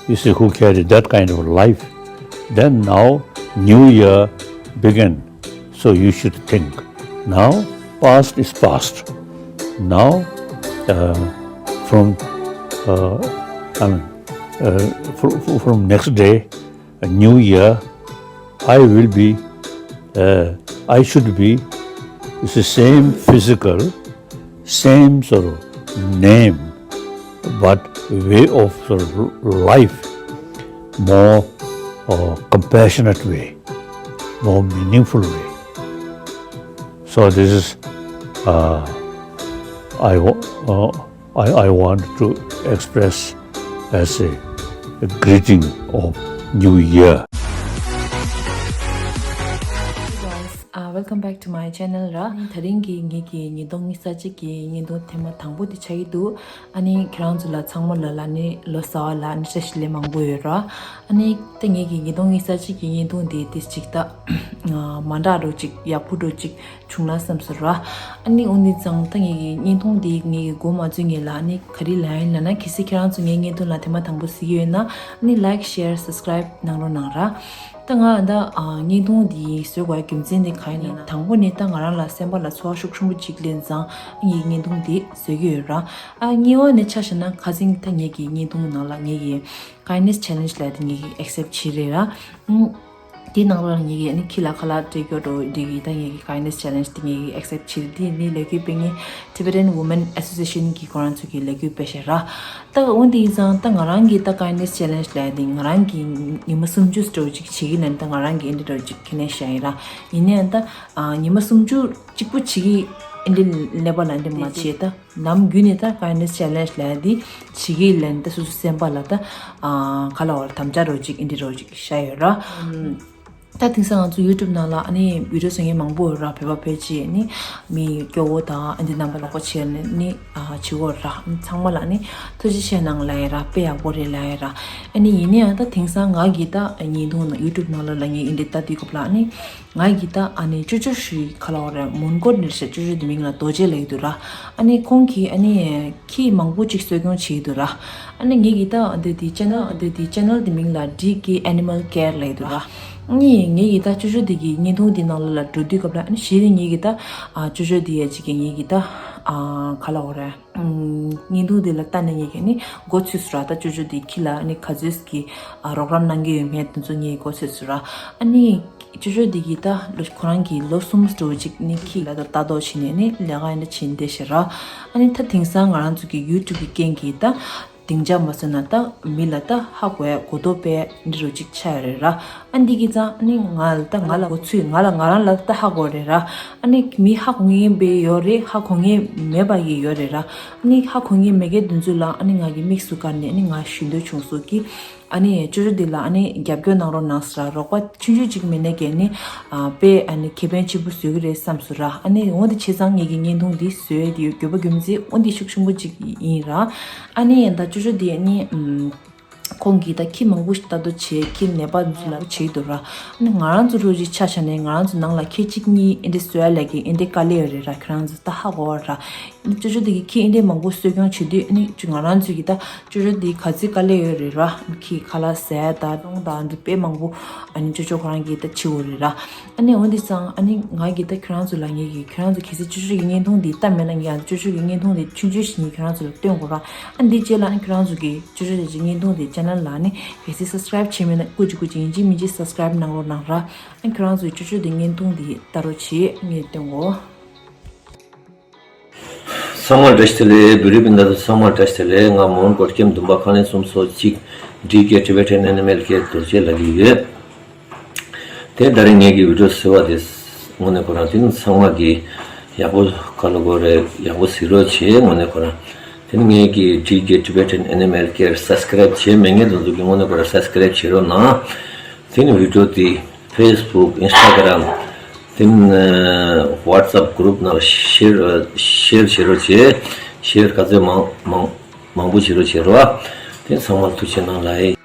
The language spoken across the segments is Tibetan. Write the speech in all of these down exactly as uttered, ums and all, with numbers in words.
you see, who carry that kind of life, then now new year begin. So you should think, now past is past. Now, uh, from, uh, I mean, uh, fr- fr- from next day, a new year, I will be, uh, I should be, it's the same physical, same sort of name, but way of sort of life, more, uh, compassionate way, more meaningful way. So this is, uh, I, wa- uh, I, I want to express as a, a greeting of New Year. Hey guys, uh, welcome back to my channel ར། ཨ་ནི་དེ་རིང་གི་ངེད་ཀྱི་ཉིས་སྟོང་ཉི་ཤུ་རྩ་གཅིག་གི་བརྙན་ཐུང་ཐེངས་མ་དང་པོ་དེ་ཆགས་ཀྱི་འདུག་ཨ་ནི་ཁྱེད་རང་ཚོ་ལ་ཚང་མ་ལ་ལ་ནི་ལོ་གསར་བ་ལ་ཨ་ནི་བཀྲ་ཤིས་བདེ་ལེགས་མང་པོ་ཡོད་ར། ཨ་ནི་ད་ངེད་ཀྱི་ཉིས་སྟོང་ཉི་ཤུ་རྩ་གཅིག་གི་བརྙན་ཐུང་དེ་དེ་གཅིག་ད་མ་འདྲ་འགྲོ་གཅིག་ཡག་པོ་འགྲོ་གཅིག་བྱུང་ན་བསམ་སོང་ར། ཨ་ནི་འོ་འདི་ཙང་ད་ངེད་ཀྱི་བརྙན་ཐུང་འདི་ངེད་ཀྱི་མགོ་མ་ཚོས་ངེད་ལ་ཨ་ནི་ག་རེ་ལབ་ཡིན་ལབ་ན། གལ་སྲིད་ཁྱེད་རང་ཚོ་ངའི་བརྙན་ཐུང་ལ་ཐེངས་མ་དང་པོ་གཟིགས་ཡོད་ན་ཨ་ནི་like, share, subscribe གནང་རོགས་གནང་ར། ད་ང་ད་ཨ་བརྙན་ཐུང་འདི་བཟོ་དགོས་རྒྱུ་མཚན་འདི་གང་ཡིན་ལབ་ན། དང་པོ་ནས་ད་ང་རང་ལ་སེམས་པ་ལ་ཚོར་བ་ཤུགས་ཆེན་པོ་ཅིག་སླེབས་ཙང་ངེད་ཀྱི་བརྙན་ཐུང་འདི་བཟོ་གི་ཡོད་ར། ཨ་གཉིས་པ་ནས་ཆ་བཞག་ན་ཁ་སང་ད་ངེད་ཀྱི་བརྙན་ཐུང་ནང་ལ་ངེད་ཀྱི་kindness challenge ལབ་དེ་ངེད་ཀྱི་accept བྱས་རེད་ར། ཨུམ། དེའི་ནང་ལ་ངེད་ཀྱི་ནི་ཁྱི་ལ་ཁ་ལག་སྤྲད་རྒྱུ་འགྲོ་འདི་གི་ད་ངེད་ཀྱི་kindness challenge དེ་ངེད་ཀྱི་accept བྱས་རེད། དེ་ནི་ལས་འགུལ་སྤེལ་མཁན་Tibetan Women Association གི་ཁོ་རང་ཚོ་གི་ལས་འགུལ་སྤེལ་བཞག་ར། ད་འོ་འདི་ཡིན་ཙང་ད་ང་རང་གི་ད་kindness challenge ལབ་དེ་ང་རང་གི་ཉི་མ་སུམ་ཅུ་འགྲོ་ཅིག་བྱེད་ཀྱི་ལན་ད་ང་རང་གི་འདི་འགྲོ་ཅིག་ཁྱེར་ནས་བཞག་ཡིན་ར། ཡིན་ནའང་ད་ཉི་མ་སུམ་ཅུ་གཅིག་པུ་བྱེད་ཀྱི་འདི་ཀླད་པ་ལ་འདི་མ་བྱེད་ད། ནམ་རྒྱུན་ནས་ད་kindness challenge ལབ་དེ་བྱེད་ཀྱི་ལན་ད་སོ་སོ་སེམས་པ་ལ་ད་ཨ་ག་ལ་བར་དམ་བཅའ་རོ་ཅིག་ཨིན་དྲི་རོ་ཅིག་བཞག་ཡོད་ར། ཨམ། ད་དེང་སང་ང་ཚོ་YouTube ནང་ལ་ཨ་ནི་video བཟོ་མཁན་མང་པོ་ཡོད་ར། བོད་པ་བོད་ཅིག་ནི་མི་སྐྱོ་བོ་དང་ཨ་འདི་རྣམ་པ་ལ་གོ་ཆེ་ནི་ནི་ཨ་བྱེད་གོ་ར། ཨ་ནི་ཚང་མ་ལ་ནི་ཐུགས་རྗེ་ཆེ་གནང་ལབ་ཡ་ར། དཔེ་ཡག་པོ་རེད་ལབ་ཡ་ར། ཨ་ནི་ཡིན་ནའང་ད་དེང་སང་ང་གི་ད་བརྙན་ཐུང་ནང་YouTube ནང་ལ་ལ་ངས་ཨིན་དྲི་ལྟ་དུས་སྐབས་ལ་ཨ་ནི། ང་གིས་ད་ཨ་ནི་ཅོ་ཅོ་ཞིག་ག་ལ་བ་རེད། མོན་གྷོ་ནས་ཤ་ཅོ་ཅོ་དེ་མིང་ལ་རྡོ་རྗེ་ལབ་ཀྱི་འདུག་ར། ཨ་ནི་ཁོང་གིས་ཨ་ནི་ཁྱི་མང་པོ་ཅིག་གསོ་སྐྱོང་བྱེད་ཀྱི་འདུག་ར། ཨ་ནི་ངེད་ཀྱིས་ད་འདི་དེ་channel འདི་དེ་channel དེ་མིང་ལ་D K Animal Care ལབ་ཀྱི་འདུག་ར། ཨ་ནི་ངེད་ཀྱིས་ད་ཅོ་ཅོ་དེ་གི་བརྙན་ཐུང་དེ་ནང་ལ་ལ་འགྲོ་དུས་སྐབས་ལ་ཨ་ནི་གཞི་ནས་ངེད་ཀྱིས་ད་ཨ་ཅོ་ཅོ་དེ་ཡ་ཅིག་གི་ངེད་ཀྱིས་ད་ཨ་ག་ལ་བ་རེད། བརྙན་ཐུང་འདི་ལ་ལྟ་ནས་ངེད་ཀྱིས་ནི་མགོ་ཚོས་སོང་ར། ད་ཅོ་ཅོ་འདི་ཁྱི་ལ་ནི་ག་ཚོད་ཀྱི་ཨ་རོགས་རམ་གནང་གི་ཡོད་མེད་དེ་ཚོ་ངས་མགོ་ཚོས་སོང་ར། ཨ་ནི་ཅོ་ཅོ་འདི་གིས་ད་ལོ་ཁོ་རང་གི་ལོ་གསུམ་འགྲོ་ཅིག་ནི་ཁྱི་ལ་ད་ལྟ་རྟོག་བྱས་ནས་ནི་ལས་ཀ་ཡིན་ད་བྱེད་བསྡད་ཤག་ར། ཨ་ནི་ད་དེང་སང་ང་རང་ཚོ་གི་YouTube གི་རྐྱེན་གྱིས་ད་སྡིངས་ཆ་མ་བཟོས་ན་ད་མི་ལ་ད་ཧ་གོ་ཡ་གོ་རྟོགས་སྤེལ་འདྲ་རོ་ཅིག་ཆགས་ཡོད་རེད་ར། ཨ་འདི་གི་ཙང་ཨ་ནི་ང་ལ་ད་ང་ལ་གོ་ཚུལ་ང་ལ་ང་རང་ལ་ད་ཧ་གོ་རེད་ར། ཨ་ནི་མི་ཧ་གོ་མཁན་པའི་ཡོད་རེད། ཧ་གོ་མཁན་མེད་པ་ཡི་ཡོད་རེད་ར། ཨ་ནི་ཧ་གོ་མཁན་མེད་མཁན་དེ་ཚོ་ལ་ཨ་ནི་ང་གི་དམིགས་སུ་བཀར་ནས་ཨ་ནི་ང་ཞུ་འདོད་བྱུང་སོང་གི། ཨ་ནི་ཅོ་ཅོ་འདི་ལ་ཨ་ནི་རྒྱབ་སྐྱོར་གནང་རོགས་གནང་ཟེར་ར། རོགས་པ་ཆུང་ཆུང་ཅིག་མེད་ནས་ཀྱི་ཨ་ནི་ཨ་དཔེ་ཨ་ནི་ཁེ་ཕན་ཆེན་པོ་བཟོ་གི་རེད་བསམ་སོང་ར། ཨ་ནི་འོ་འདི་བྱས་ཙང་ངེད་ཀྱི་བརྙན་ཐུང་འདི་བཟོས་ཡོད་དེ་དགོས་པ་རྒྱུ་མཚན་འོ་འདི་ཤུགས་ཆེན་པོ་ཅིག་ཡིན་ར། ཨ་ནི་ད་ཅོ་ཅོ་འདི་ཨ་ནི་ཨམ། ཁོང་གིས་ད་ཁྱི་མང་པོ་ཞིག་ལྟ་རྟོག་བྱེད། ཁྱི་ནད་པ་འདི་ཚོ་ལ་བྱེད་འདུག་ར། ཨ་ནི་ང་རང་ཚོ་འདྲ་བོ་ཅིག་ཆ་བཞག་ནས་ང་རང་ཚོ་ནང་ལ་ཁྱི་གཅིག་གཉིས་ཨེ་འདྲ་གསོ་ཡ་ལས་ཀྱི་ཨེ་འདྲ་དཀའ་ལས་ཡོད་རེད་ར། ཁྱེད་རང་ཚོ་ད་ཧ་གོ་བ་ར། ཅོ་ཅོ་འདི་གི་ཁྱི་ཨེ་འདྲ་མང་པོ་གསོ་སྐྱོང་བྱེད་དུས་ཨ་ནི་ང་རང་ཚོ་གི་ད་ཅོ་ཅོ་འདི་ག་ཚོད་དཀའ་ལས་ཡོད་རེད་ར། ཁྱི་ཁ་ལག་ཟ་ཡ་ད་གཏོང་ད་འདི་དཔེ་མང་པོ་ཨ་ནི་ཅོ་ཅོ་ཁོ་རང་གིས་ད་བྱེད་འོ་རེད་ར། ཨ་ནི་འོ་འདི་ཙང་ཨ་ནི་ང་གིས་ད་ཁྱེད་རང་ཚོ་ལ་ངེད་ཀྱིས་ཁྱེད་རང་ཚོ་གལ་སྲིད་ཅོ་ཅོ་གི་བརྙན་ཐུང་འདི་ལྟ་མེད་ན་ངས་ཡང་ཅོ་ཅོ་གི་བརྙན་ཐུང་འདི་ཆུང་ཆུང་ཞིག་ངས་ཁྱེད་རང་ཚོ་ལ་སྟོན་དགོས་ར། ཨ་འདི་རྗེས་ལ་ཨ་ནི་ཁྱེད་རང་ཚོ་གིས་ཅོ་ཅོ་རེ་ཅིག་བརྙན་ཐུང་དེ་ཅེ་ནལ་ལ་ནི་གལ་སྲིད་སབ་སི་ཀ་རའིབ་བྱས་མེད་ན་སྐུ་མཁྱེན་སྐུ་མཁྱེན་ཡིན་གཅིག་མིན་གཅིག་སབ་སི་ཀ་རའིབ་གནང་རོགས་གནང་ར། ཨ་ཁྱེད་རང་ཚོས་ཅོ་ཅོ་དེ་བརྙན་ཐུང་དེ་ལྟ་རོགས་བྱེད། ངས་སྟོན་གོ། ཚང་མར་བཀྲ་ཤིས་བདེ་ལེགས། བོད་རིགས་སྤུན་ཟླ་ཚོ་ཚང་མར་བཀྲ་ཤིས་བདེ་ལེགས། ང་མོན་གྷོ་ཀེམ་བདུན་པ་ཁང་ལེན་སུམ་ཅུ་སོ་གཅིག་ཌི་ཀེ་Tibetan Animal Care རྡོ་རྗེ་ལབ་ཀྱི་ཡོད། དེ་ད་རེས་ངེད་ཀྱི་བི་ཌི་ཡོ་གཟིགས་པ་དེ་དངོས་གནས་ཁོ་རང་དེ་ནི་ཚང་མ་གི་ཡག་པོ་ག་ལ་གོ་རེད། ཡག་པོ་གཟིགས་རོགས་བྱེད། དངོས་གནས་ཁོ་རང་དེ་ནི་ངེད་ཀྱི་ཌི་ཀེ་Tibetan Animal Care སབ་སི་ཀ་རའིབ་བྱས་མེད་མཁན་དེ་ཚོ་གི་དངོས་གནས་ཁོ་རང་སབ་སི་ཀ་རའིབ་བྱེད་རོགས་གནང་། དེ་ནི་བི་ཌི་ཡོ་དེ་ཕེ་སི་བུག་ཨིན་སི་ཊ་གྷ་རམ་དེ་ནི་ཝ་ཊི་སི་ཨེབ་གུ་རུབ་ནང་ཤེར་ཤེར་བྱེད་རོགས་བྱེད། ཤེར་ག་ཚོད་མང་མང་མང་པོ་བྱེད་རོགས་བྱེད་རོགས། དེ་ཚང་མ་ལ་ཐུགས་རྗེ་གནང་ལགས།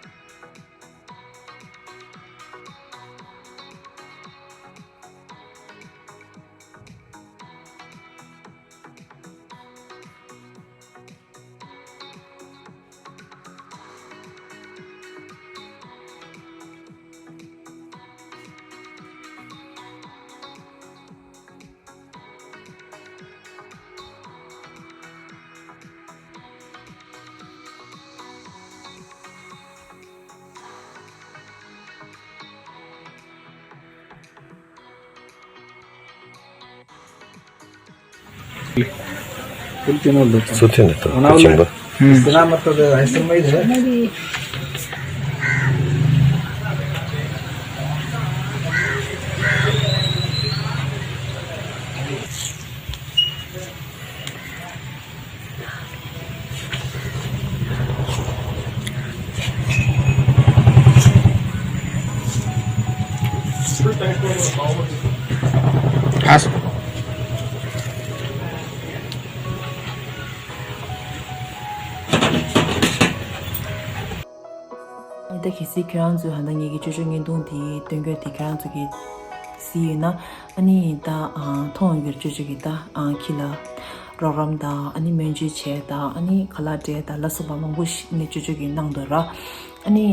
Пульт нь бол дүүцэн. Цуцын дотор. Манай чимба. Сенамарта да хайсармай дэ. Ас. ད་གལ་སྲིད་ཁྱོད་རང་ཚོས་ཧ་ད་ངེད་ཀྱི་ཅོ་ཅོ་བརྙན་ཐུང་དེ་སྟོན་རྒྱུ་དེ་ཁྱོད་རང་ཚོ་གིས་གཟིགས་ཡོད་ན། ཨ་ནི་ད་ཨ་མཐོང་ཡོད། ཅོ་ཅོ་གི་ད་ཨ་ཁྱི་ལ་རོགས་རམ་དང་། ཨ་ནི་སྨན་བཅོས་བྱས་དང་། ཨ་ནི་ཁ་ལག་སྤྲད་དང་ལ་སོགས་པ་མང་པོ་ཞིག་ངས་ཅོ་ཅོ་གི་གནང་འདུག་ར། ཨ་ནི་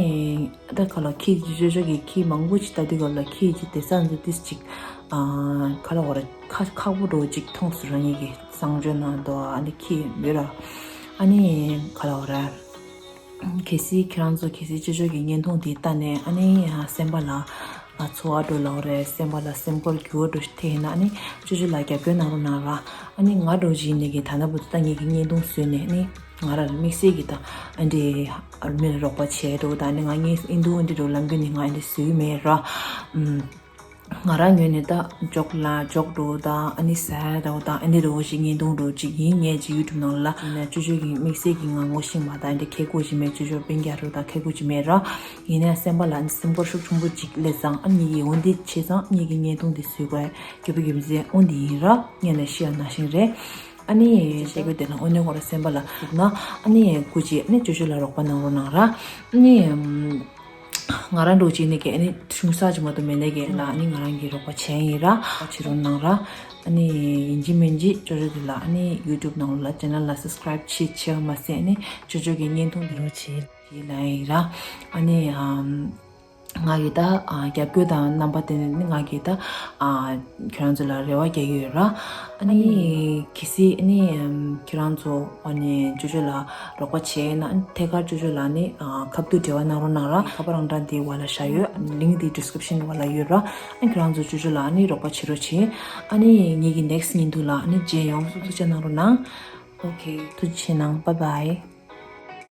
ད་ཁ་ལག་ཁྱི་ཅོ་ཅོ་གི་ཁྱི་མང་པོ་ཞིག་ལྟ་དུས་སྐབས་ལ་ཁྱི་ཅིག་དེ་ས་འདི་ཏིས་ཅིག་ཨ་ཁ་ལག་བ་ར་ཁ་ཁག་པོ་འདྲ་བོ་ཅིག་མཐོང་སོང་ར། ངེད་ཀྱི་གསང་སྤྱོད་ནང་དུ་ཨ་ནི་ཁྱི་ཡོད་ར། ཨ་ནི་ཁ་ལག་བ་ར། གལ་སྲིད་ཁྱེད་རང་ཚོ་གལ་སྲིད་ཅོ་ཅོ་གི་བརྙན་ཐུང་དེ་ལྟ་ནས་ཨ་ནི་སེམས་པ་ལ་ཨ་ཚོར་བ་འདྲ་ལབ་དགོས་རེད། སེམས་པ་ལ་སེམས་ཁུར་འགྱུར་བ་འདྲ་ཞིག་ཐེབས་ཡིན་ན་ཨ་ནི་ཅོ་ཅོ་ལ་རྒྱབ་སྐྱོར་གནང་རོགས་གནང་ར། ཨ་ནི་ང་འདྲ་བོ་ཅིག་ཡིན་ནས་ཀྱི་ད་ལྟ་བར་དུ་ད་ངེད་ཀྱི་བརྙན་ཐུང་བཟོས་ནས་ཨ་ནི་ང་རང་ལ་དམིགས་བསལ་གྱི་ད་ཨ་འདྲས་མི་ལ་རོགས་པ་བྱས་འདྲ་བོ་དང་། ཨ་ནི་ང་བརྙན་ཐུང་ཨ་འདྲས་འདྲ་བོ་ལབ་མཁན་ནི་ང་ཨ་འདྲས་བཟོས་མེད་ར། ཨམ། ང་རང་ངོས་ནས་ད་འཇོག་ལ་འཇོག་འདྲ་བོ་དང་། ཨ་ནི་ཟ་འདྲ་བོ་དང་། ཨ་ནི་འདྲ་བོ་ཞིག་བརྙན་ཐུང་འདྲ་བོ་ཅིག་ཡིན། ངས་ཅིག་ཡུ་ཊུབ་ནང་ལ་ཡིན་ན་ཅོ་ཅོ་གི་དམིགས་བསལ་གྱི་ང་ངོ་ཤེས་མ་དང་། ཨ་འདྲས་ཁེ་གོ་ཅིག་མེད། ཅོ་ཅོ་སྤུན་ཀྱག་འདྲ་བོ་དང་ཁེ་གོ་ཅིག་མེད་ར། ཡིན་ནའི་སེམས་པ་ལ་ཨ་ནི་སེམས་ཁུར་ཤུགས་ཆེན་པོ་ཅིག་སླེབས་ཙང་། ཨ་ངེད་ཀྱིས་འོ་འདི་བྱས་ཙང་ངེད་ཀྱི་བརྙན་ཐུང་འདི་བཟོས་དགོས་རྒྱུ་བོ་རྒྱུ་མཚན་འོ་འདི་ཡིན་ར། ངས་ནས་ཤེས་ཡ་ནང་བཞིན་རེད། ཨ་ནི་བཤད་དགོས་དེ་ལ་དངོས་གནས་ཁོ་རང་སེམས་པ་ལ་ཟུག་ན་ཨ་ནི་སྐུ་མཁྱེན་ཨ་ནི་ཅོ་ཅོ་ལ་རོགས་པ་གནང་རོགས་གནང་ར། ཨ་ནི་ང་རང་འདྲ་བོ་ཅིག་ནས་ཀྱི་ཨ་ནི་ཆུང་ས་ཅིག་མ་གཏོགས་མེད་ནས་ཀྱི་ལ། ཨ་ནི་ང་རང་གིས་རོགས་པ་བྱས་ཡིན་ར། བྱེད་རོགས་གནང་ར། ཨ་ནི་ཡིན་གཅིག་མིན་གཅིག་ཅོ་ཅོ་དེ་ལ་ཨ་ནི་ཡུ་ཊུབ་ནང་ལ་ཅེ་ནལ་ལ་སབ་སི་ཀ་རའིབ་བྱེད་བྱེད་པ་མ་ཟད། ཨ་ནི་ཅོ་ཅོ་གི་བརྙན་ཐུང་འདི་རོགས་བྱེད་ལ་ཡིན་ར། ཨ་ནི་ང་གི་ད་རྒྱབ་སྐྱོར་དང་རྣམ་པ་དེ་ནི་ང་གི་ད་ཁྱེད་རང་ཚོ་ལ་རེ་བ་རྒྱག་གི་ཡོད་ར། ཨ་ནི་གལ་སྲིད་ཨ་ནི་ཁྱེད་རང་ཚོ་ཨ་ནི་ཅོ་ཅོ་ལ་རོགས་པ་བྱས་ན། ཨ་ནི་ཐད་ཀར་ཅོ་ཅོ་ལ་ནི་ཁ་ཐུག་འབྲེལ་བ་གནང་རོགས་གནང་ར། ཁ་པར་རང་གྲངས་དེ་བ་ལ་བཞག་ཡོད། ལིང་ཀི་དེ་ཌི་སི་ཀི་རིབ་ཤན་བ་ལ་ཡོད་ར། ཨ་ནི་ཁྱེད་རང་ཚོ་ཅོ་ཅོ་ལ་ཨ་ནི་རོགས་པ་བྱེད་རོགས་བྱེད། ཨ་ནི་ངེད་ཀྱི་ནེག་སི་ཊི་བརྙན་ཐུང་ལ་ཨ་ནི་མཇལ་ཡོང་། ཐུགས་རྗེ་ཆེ་གནང་རོགས་གནང་། ཨོ་ཁེ། ཐུགས་རྗེ་ཆེ་གནང་། བཱའི་བཱའི།